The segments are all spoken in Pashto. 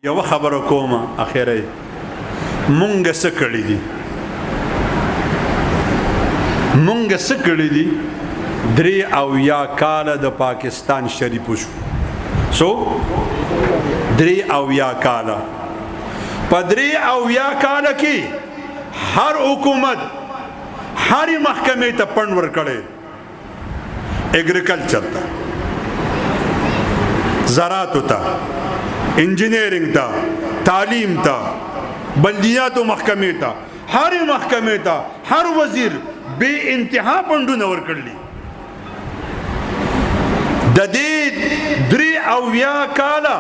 یو خبره کومه اخیری، مونږ څه کړی دي؟ مونږ څه کړی دي؟ 73 کاله د پاکستان شریف شو. سو 73 کاله، په 73 کاله کې هر حکومت هر محکمې ته پند ورکړي، اګریکلچر ته، زراعت ته، انجینیرینګ ته، تعلیم ته، بلدیاتو محکمې ته، هر محکمې ته، هر وزیر بے انتها پندونه ورکړلی. د دې 73 کاله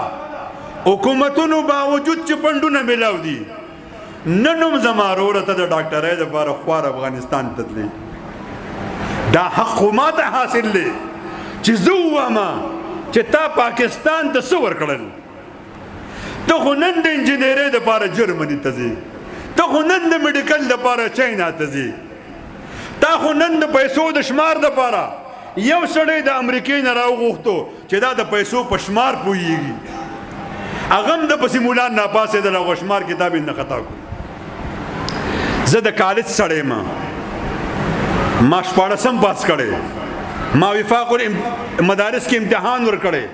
حکومتونو باوجود چې پندونه ملاو دي، نن هم زما وروره ته د ډاکټرۍ دپاره خوار افغانستان ته تللی. دا حق خو ما ته حاصل دی چې زه ووایم چې تا پاکستان ته څه ورکړل. ته خو نن د انجینرۍ دپاره جرمني ته ځې، ته خو نن د میډیکل دپاره چاینا ته ځې، تا خو نن د پیسو د شمار دپاره یو سړی د امریکې نه راوغوښتو چې دا د پیسو په شمار پوهېږي، هغه هم د پسې مولان راپاڅېدل، هغه شمار کتاب یې نه خطا کړو. زه د کالج سړی یم، ما 16 پاس کړی، ما وفاق مدارس کې امتحان ورکړی،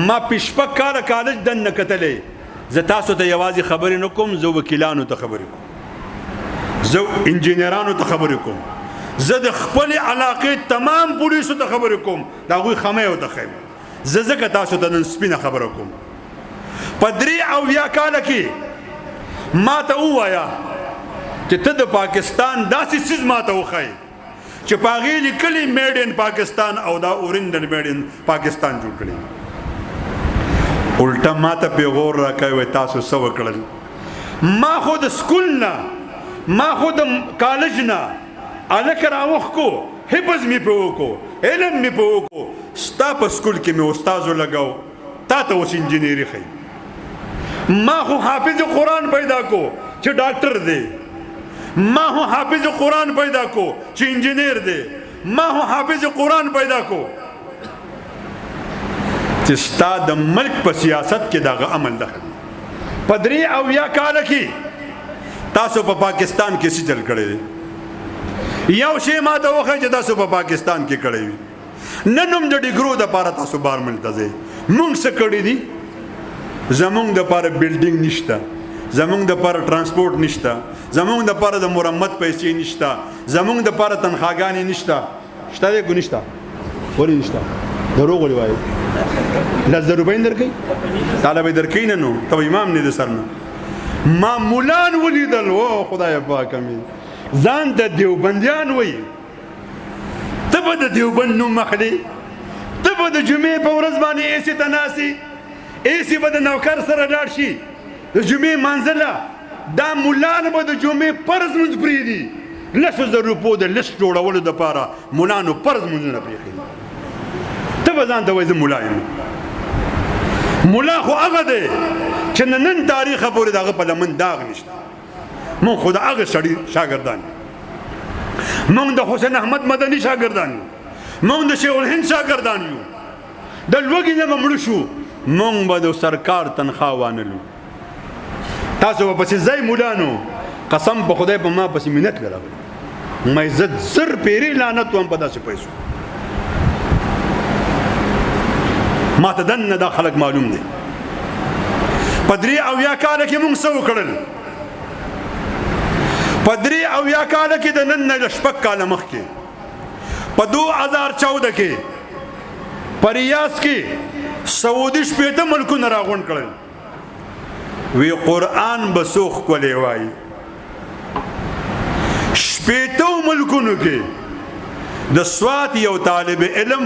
ما په 6 کاله کالج دننه کتلی. زه تاسو ته یوازې خبرې نه کوم، زه وکیلانو ته خبرې کوم، زه انجینرانو ته خبرې کوم، زه د خپلې علاقې تمام پولیسو ته خبرې کوم، د هغوی خمه یې ورته ښیم. زه ځکه تاسو ته نن سپینه خبره کوم. په 73 کاله کې ما ته ووایه چې ته د پاکستان داسې څیز ما ته وښایې چې په هغې لیکلي میډ ان پاکستان او دا اورینډل میډ ان پاکستان جوړ کړي. الټه ما ته پیغور راکوي، وایي تاسو څه وکړل؟ ما خو د سکول نه، ما خو د کالج نه هلک راوښکو، حفظ مې پرې وکړو، علم مې پرې وکړو. ستا په سکول کې مې استاد ولګاو، تا ته اوس انجینري ښیي. ما خو حافظ قرآن پیدا کو چې ډاکټر دی، ما خو حافظ قرآن پیدا کو چې انجینر دی، ما خو حافظ قرآن پیدا کو چې ستا د ملک په سیاست کې دغه عمل دخل. په 73 کاله کې تاسو په پاکستان کې څه چل کړی دی؟ یو شی ما ته وښایئ چې تاسو په پاکستان کې کړی وي. نن هم د ډیګرو دپاره تاسو بار ملک ته ځئ. مونږ څه کړي دي؟ زمونږ دپاره بلډینګ نشته، زمونږ دپاره ترانسپورت نشته، زمونږ دپاره د مرمت پیسې نشته، زمونږ دپاره تنخواګانې نشته. شته دی که نشته؟ ولې نشته؟ دروغ ولې وایې؟ 10,000 روپۍ نه درکوي؟ تاله به یې درکوي نه، نو ته به امام نه د سر نه. ما مولان ولیدل، او خدای پاکه مې ځان ته دیوبندیان وایي. ته به د دیوبند نوم اخلې، ته به د جمعې په ورځ باندې ایسې ته ناستې، ایسې به د نوکر سره لاړ شي د جمعې مانځله. دا مولان به د جمعې فرض لمونځ پرېږدي، 10,000 روپو د لست جوړولو دپاره مولانو فرض لمونځونه پرېښي. ته به ځان ته وایې زه مولا یم. مولا خو هغه دی چې نن تاریخه پورې د هغه په لمن داغ نشته. مونږ خو د هغه سړي شاګردان یو، مونږ د حسین احمد مدني شاګردان یو، مونږ د شیخ الهند شاګردان یو. د لوږې نه به مړه شو، مونږ به د سرکار تنخوا وانلو. تاسو به پسې ځای مولانو، قسم په خدای په ما پسې منت لرم، ما عزت زر پیرې لعنت وم په داسې پیسو. ما ته دننه دا خلک معلوم دی. په 73 کاله کې مونږ څه وکړل؟ په 73 کاله کې د نن نه 6 کاله مخکې په 2014 کې په ریاض کې سعودي 60 ملکونه راغونډ کړل، وی قرآن به څو ښکلی وایي. 60 ملکونو کې د سوات یو طالب علم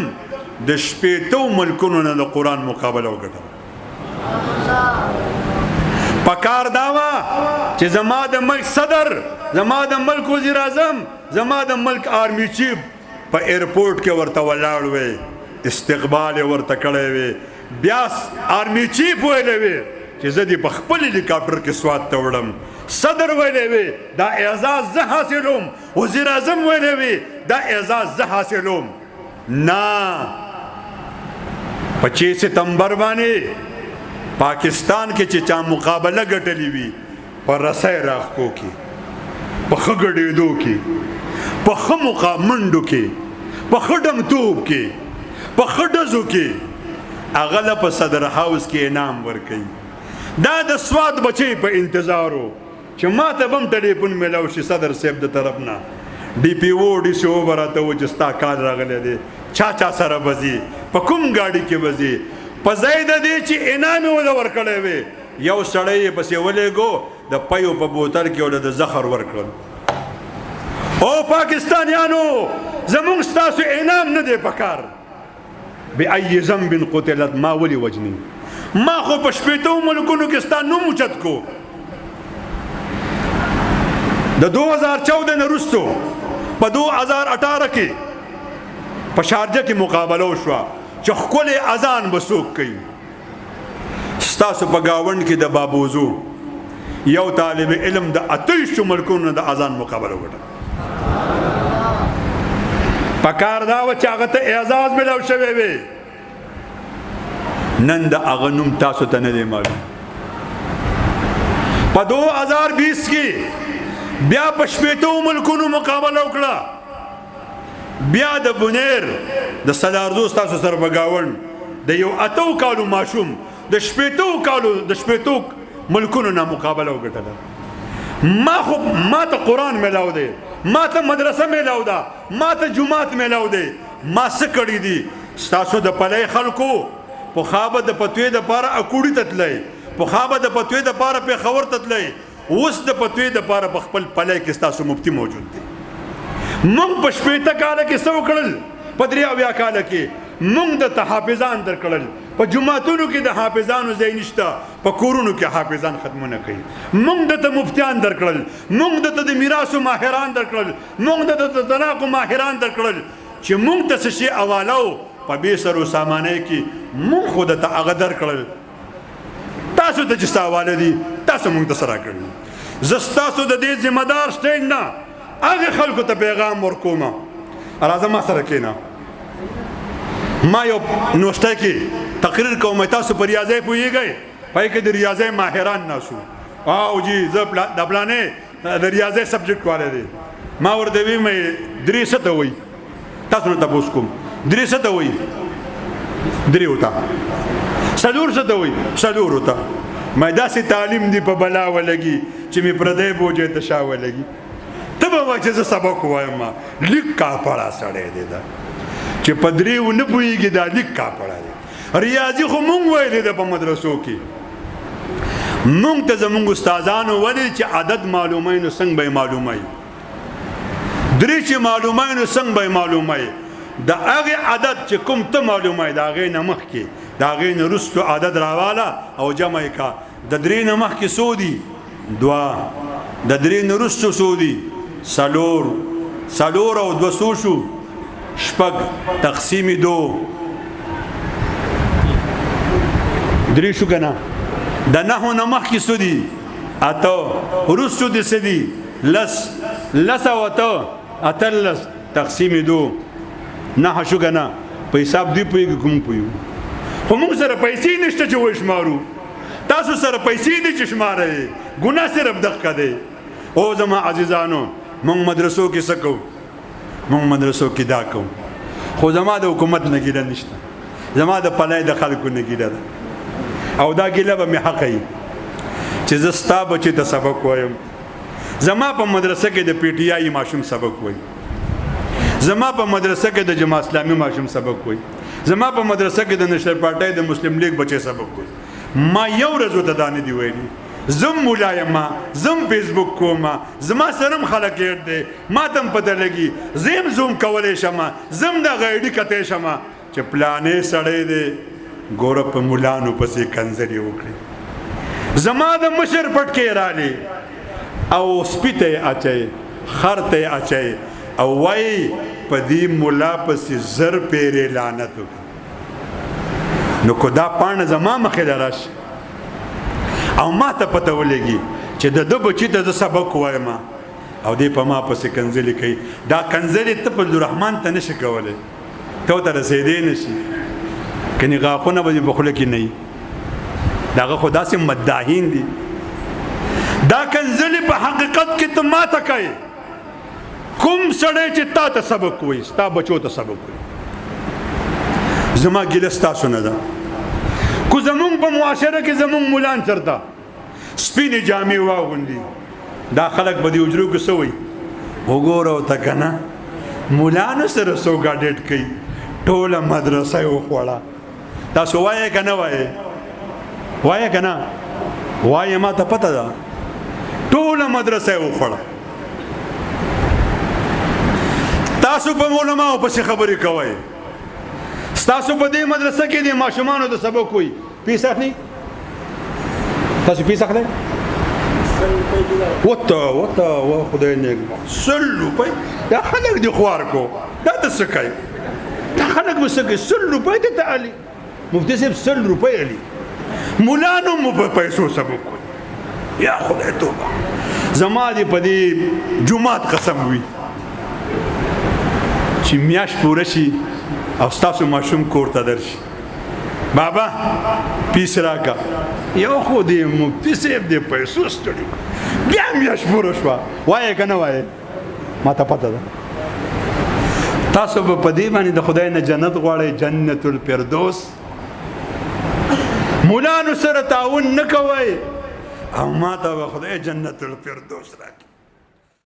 د 60 ملکونو نه د قرآن مقابله وګټله. پکار دا وه چې زما د ملک صدر، زما د ملک وزیر اعظم، زما د ملک آرمی چیف په ایرپورټ کې ورته ولاړ وی، استقبال یې ورته کړی وی، بیا آرمی چیف ویلی وی چې زه دې په خپل هلیکاپټر کې سوات ته وړم، صدر ویلی وی دا اعزاز زه حاصلوم، وزیر اعظم ویلی وی دا اعزاز زه حاصلوم. نه، په 6 ستمبر باندې پاکستان کې چې چا مقابله ګټلې وي، په رسۍ راښکو کې، په ښه ګډېدو کې، په ښه منډو کې، په ښه ډنګتوب کې، په ښه ډزو کې، هغه له په صدر هاوس کې انعام ورکوي. دا د سوات بچی په انتظارو چې ما ته به هم ټلیفون میلاو شي صدر صاحب د طرف نه، ډي پي او ډي سي او به راته و چې ستا کال راغلی دی، چا چا سره به ځي، په کوم ګاډي کې به ځي. په ځای د دې چې انعام یې وله ورکړی وي، یو سړی یې پسې ولېږو، د پیو په بوتل کې وله د زخر ورکړل. او پاکستانیانو، زمونږ ستاسو انعام نه دی پکار. بأي ذنب قتلت، ما ولي وجني؟ ما خو په شپېتو ملکونو کې ستا نوم اوچت کو. د 2014 نه وروستو په 2018 کې په شارجه کې مقابله وشوه چې ښکلی اذان به څوک کوي. ستاسو په ګاونډ کې د بابوزو یو طالب علم د 28 ملکونو د اذان مقابله وکړه. پکار دا و چې هغه ته اعزاز ملاو شوی وي. نن د هغه نوم تاسو ته نه دی معلوم. په 2020 کې بیا په 60 ملکونو مقابله وکړه. بیا د بنیر د سلارزو ستاسو سره په ګاونډ د یو 8 کالو ماشوم د 60 کالو د 60 ملکونو نه مقابله وګټله. ما خو ما ته قرآن ملاو دی، ما ته مدرسه ملاو ده، ما ته جومات ملاو دی، ما څه کړي دي؟ ستاسو د پلۍ خلکو پخوا به د پتوې دپاره اکوړي ته تللی، پخوا به د پتوې دپاره پېښور ته تللی، اوس د پتوې دپاره په خپل پلی کې ستاسو مفتي موجود دی. مونږ په 60 کاله کې څه وکړل؟ په 73 کاله کې مونږ د ته حافظان درکړل. په جوماتونو کې د حافظانو ځای نشته، په کورونو کې حافظان ختمونه کوي. مونږ د ته مفتیان درکړل، مونږ د ته د میراثو ماهران درکړل، مونږ د ته د طلاقو ماهران درکړل. چې مونږ ته څه شی حواله و په بې سرو سامانۍ کې، مونږ خو د ته هغه درکړل. تاسو ته چې څه حواله دي، تاسو مونږ ته څه راکړي؟ زه ستاسو د دې ذمه دار سټینډ نه هغې خلکو ته پیغام ورکوم، راځه ما سره کښېنه. ما یو نوشته کې تقریر کوم، تاسو په ریاضۍ پوهېږئ؟ پای کې د ریاضۍ ماهران ناسو. او جی زه د پلانې د ریاضۍ سبجیکټ والی دی. ما ورته وی مې درې څه ته وایي؟ تاسو نه تپوس کوم، درې څه ته وایي؟ درې وته. څلور څه ته وایي؟ څلور وته. مې داسې تعلیم دی په بلا ولګي چې مې پردی بوجۍ ته شا ولګي. ته به وایې چې زه سبق وایم، لیک کاپړه سړی دی دا چې په درېو نه پوهېږي، دا لیک کاپړه دی. ریاضي خو مونږ ویلې ده په مدرسو کې، مونږ ته زمونږ استادانو ویلې چې عدد معلوموي نو څنګه به یې معلوموي، درې چې معلوموي نو څنګه به یې معلوموي. د هغې عدد چې کوم ته معلوموي د هغې نه مخکې د هغې نه وروستو عدد راواله او جمع یې کا. د درې نه مخکې څو دي؟ دوه. د درې نه وروستو څو دي؟ څلور. څلور او دوه څو شو؟ شپږ. تقسیم دو درې شو که نه؟ د نهو نه مخکې څه دي؟ اته. وروستو دې څه دي؟ لس. لس او اته 18. تقسیم دو نهه شو که نه؟ په حساب دوی پوهېږي که موږ پوهېږو؟ خو موږ سره پیسې نشته چې وشمارو، تاسو سره پیسې دي چې شمارئ. ګناه صرف دقه دی. او زما عزیزانو، موږ مدرسو کې څه کوو؟ موږ مدرسو کې دا کوو، خو زما د حکومت نه ګیله نشته، زما د پلای د خلکو نه ګیله ده. او دا ګیله به مې حق وي چې زه ستا بچي ته سبق وایم. زما په مدرسه کې د پي ټي آی ماشوم سبق وایي، زما په مدرسه کې د جماعت اسلامي ماشوم سبق وایي، زما په مدرسه کې د نشر پارټۍ د مسلم لیګ بچی سبق وایي. ما یو ورځ ورته دا نه دي ویلي. زم مولا یم، زم فیسبوک کوم، زما سره هم خلک اډ دی، ما ته هم پته لګي، زه هم زوم کولی شم، زه هم دغه ایډي کتی شم چې پلانې سړی دی، ګوره په مولانو پسې کنځلې وکړي. زما د مشر پټکی رالی او سپي ته یې اچوي، خر ته یې اچوي او وایي په دې مولا پسې زر پیرې لعنت وکړي. نو که دا پاڼه زما مخې له راشي او ما ته پته ولګي چې د ده بچي ته زه سبق وایم او دی په ما پسې کنځلې کوي، دا کنځلې ته فضل الرحمن ته نشي کولی، ته ورته رسېدی نه شي، کنې غاښونه به دې په خوله کې نه وي. داغه خو داسې مداهین دي. دا کنځلې په حقیقت کې ته ماته کوې. کوم سړی چې تا ته سبق وایي، ستا بچو ته سبق وایي، زما ګیله ستاسو نه ده. کو زمونږ په معاشره کې زمونږ مولان چرته سپینې جامې واغوندي، دا خلک به دې حجرو کې څه وایي؟ وګوره ورته که نه مولانو سره څوک اډیټ کوي، ټوله مدرسه یې وخوړه. تاسو وایې که نه وایې؟ وایې که نه وایې؟ ما ته پته ده، ټوله مدرسه یې وخوړه. تاسو په علماو پسې خبرې کوئ، ستاسو په دې مدرسه کې د ماشومانو د سبق وایي، پیس اخلي؟ تاسو پیس اخلئ؟ وته وته و خدای نیک 100 روپۍ. دا خلک دې خوار کو، دا ته څه کوي؟ دا خلک به څه کوي؟ 100 روپۍ ته ته علي مفتي صاحب 100 روپۍ علي مولانو مو په پیسو سبق کوي. یا خدای توبه، زما دې په دې جومات قسم وي چې میاشت پوره شي او ستاسو ماشوم کور ته درشي، بابا پیس راکا. یو خو دې مفتي صاحب دې پیسو ستړي، بیا میاشت پوره شوه. وایې که نه وایې؟ ما ته پته ده. تاسو به په دې باندې د خدای نه جنت غواړئ، جنت الفردوس. مولانو سره تعاون نه کوئ او ما ته به خدای جنت الفردوس راکړي.